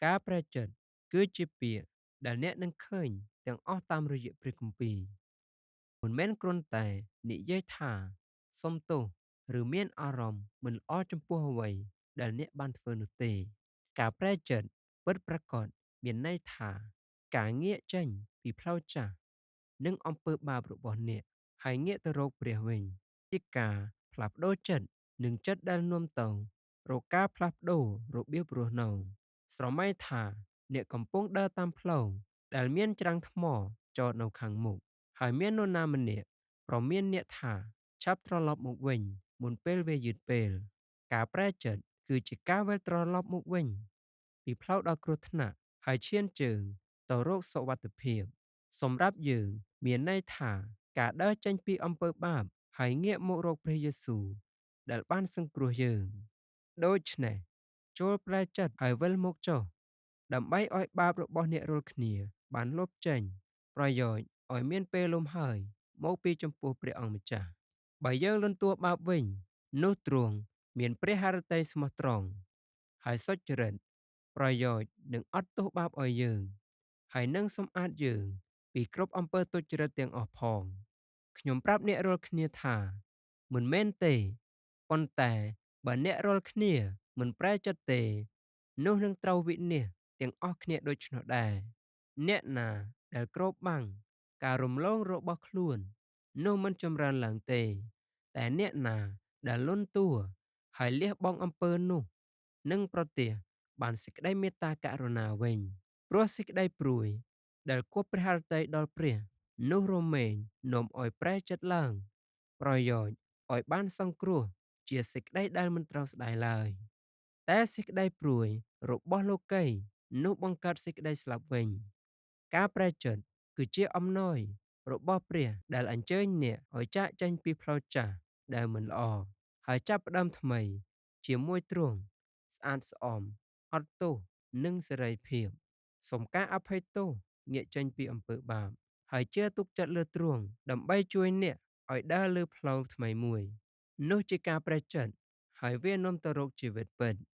ការប្រែចិត្តគឺជាពាក្យដែលអ្នកនឹងឃើញទាំងអស់តាមរយៈព្រះគម្ពីរ មិនមែនគ្រាន់តែនិយាយថាសុំទោសឬមានអារម្មណ៍មិនល្អចំពោះអ្វីដែលអ្នកបានធ្វើនោះទេ ការប្រែចិត្តពិតប្រាកដមានន័យថាការងាកចេញពីផ្លូវចាស់និងអំពើបាបរបស់អ្នកហើយងាកទៅរកព្រះវិញ ជាការផ្លាស់ប្ដូរចិត្តនិងចិត្តដែលនាំទៅរកការផ្លាស់ប្ដូររបៀបរស់នៅ ស្រមៃថាអ្នកកំពុងដើរតាមផ្លូវដែលមានច្រាំងថ្មចតនៅខាងមុខ ហើយមាននរណាម្នាក់ប្រមានអ្នកថាឆាប់ត្រឡប់មកវិញមុនពេលវាយឺតពេល ការប្រែចិត្តគឺជាការវិលត្រឡប់មកវិញពីផ្លូវដ៏គ្រោះថ្នាក់ហើយឈានជើងទៅរកសុវត្ថិភាព សម្រាប់យើងមានន័យថាការដើរចេញពីអំពើបាបហើយងាកមករកព្រះយេស៊ូវដែលបានសង្គ្រោះយើង ដូច្នេះចូលប្រែចិត្តហើយវិលមកចុះដើម្បីឲ្យបាបរបស់អ្នករាល់គ្នាបានលុបចេញប្រយោជន៍ឲ្យមានពេលលំហើយមកពីចំពោះព្រះអង្គម្ចាស់ បើយើងលន់តួបាបវិញនោះទ្រង់មានព្រះハរតីស្មោះត្រង់ហើយសុចរិតប្រយោជន៍នឹងអត់ទោសបាបឲ្យយើង ហើយនឹងសម្អាតយើងពីគ្រប់អំពើទុច្ចរិតទាំងអស់ផង ខ្ញុំប្រាប់អ្នករាល់គ្នាថាមិនមែនទេប៉ុន្តែបើអ្នករាល់គ្នាមិនប្រែចិត្តទេនោះនឹងត្រូវវិនាសទាំងអស់គ្នាដូច្នោះដែរ អ្នកណាដែលគ្របបាំងការរំលងរបស់ខ្លួននោះមិនចម្រើនឡើងទេ តែអ្នកណាដែលលន់តួហើយលះបង់អំពើនោះនឹងប្រទាសបានសេចក្តីមេត្តាករុណាវិញ ព្រោះសេចក្តីព្រួយដែលគប់ព្រះハរតីដល់ព្រះនោះរមែងនាំឲ្យប្រែចិត្តឡើង ប្រយោជន៍ឲ្យបានសង្គ្រោះជាសេចក្តីដែលមិនត្រូវស្ដាយឡើយ តែសេចក្តីព្រួយរបស់លោកីនោះបង្កើតសេចក្តីស្លាប់វិញ ការប្រែចិត្តគឺជាអំណោយរបស់ព្រះដែលអញ្ជើញអ្នកឲ្យចាកចេញពីផ្លូវចាស់ដែលមិនល្អហើយចាប់ផ្ដើមថ្មីជាមួយទ្រង់ស្អាតស្អំអត់ទោសនិងសេរីភាពសូមការអភ័យទោសងាកចេញពីអំពើបាបហើយជឿទុកចិត្តលើទ្រង់ដើម្បីជួយអ្នកឲ្យដើរលើផ្លូវថ្មីមួយ នោះជាការប្រែចិត្តហើយវានាំទៅរកជីវិតពិត។